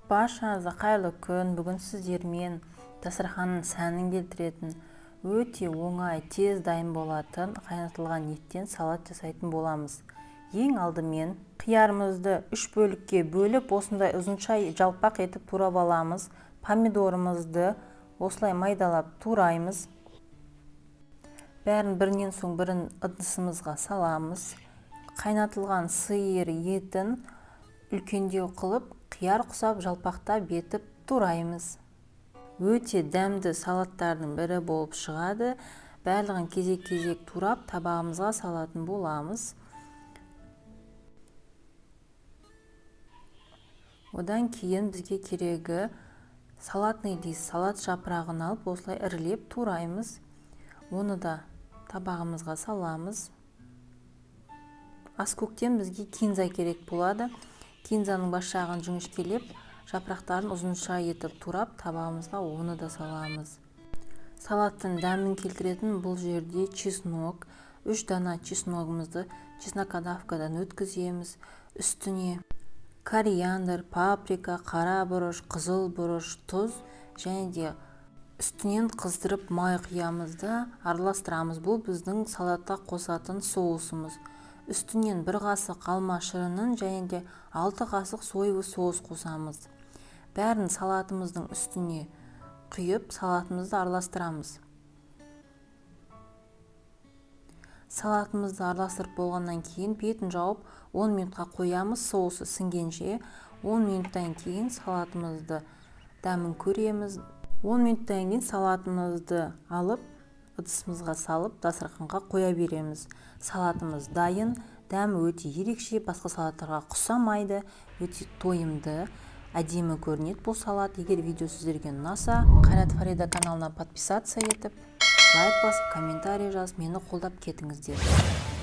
Баршаңызға қайырлы күн! Бүгін сіздермен дастарханның сәнін келтіретін, өте оңай, тез дайын болатын қайнатылған еттен салат жасайтын боламыз. Ең алдымен қиярымызды 3 бөлікке бөліп, осындай ұзынша жалпақ етіп турап аламыз. Помидорымызды осылай майдалап тураймыз. Бәрін бірінен соң бірін ыдысымызға саламыз. Қайнатылған сиыр етін үлкендеу қылып, қияр құсап жалпақтап етіп тураймыз. Өте дәмді салаттардың бірі болып шығады. Барлығын кезек-кезек турап, табағымызға салатын боламыз. Одан кейін бізге керегі салатный лист, салат жапырағын алып, осылай ірілеп тураймыз. Оны да табағымызға саламыз. Аскөктен бізге кинза керек болады. Кинзаның бас жағын жіңішкелеп, жапырақтарын ұзынша етіп турап, табағымызға оны да саламыз. Салаттың дәмін келтіретін бұл жерде чеснок. 3 дана чесногымызды чеснокодавкадан өткіземіз. Үстіне кориандр, паприка, қара бұрыш, қызыл бұрыш, тұз және де үстінен қыздырып май құямыз да араластырамыз. Бұл біздің салатқа қосатын соусымыз. Үстінен 1 қасық алма шырынын және де 6 қасық соевый соус қосамыз. Бәрін салатымыздың үстіне құйып, салатымызды араластырамыз. Салатымызды араластырып болғаннан кейін бетін жауып 10 минутқа қоямыз, соусы сіңгенше. 10 минуттан кейін салатымызды дәмін көреміз. 10 минуттан кейін салатымызды алып, ыдысымызға салып, дастарханға қоя береміз. Салатымыз дайын, дәмі өте ерекше, басқа салаттарға ұқсамайды, өте тойымды, әдемі көрінеді бұл салат. Егер видео сіздерге ұнаса, Қайрат Фарида каналына подписаться етіп, лайк басып, комментарий жазып, мені қолдап кетіңіздер.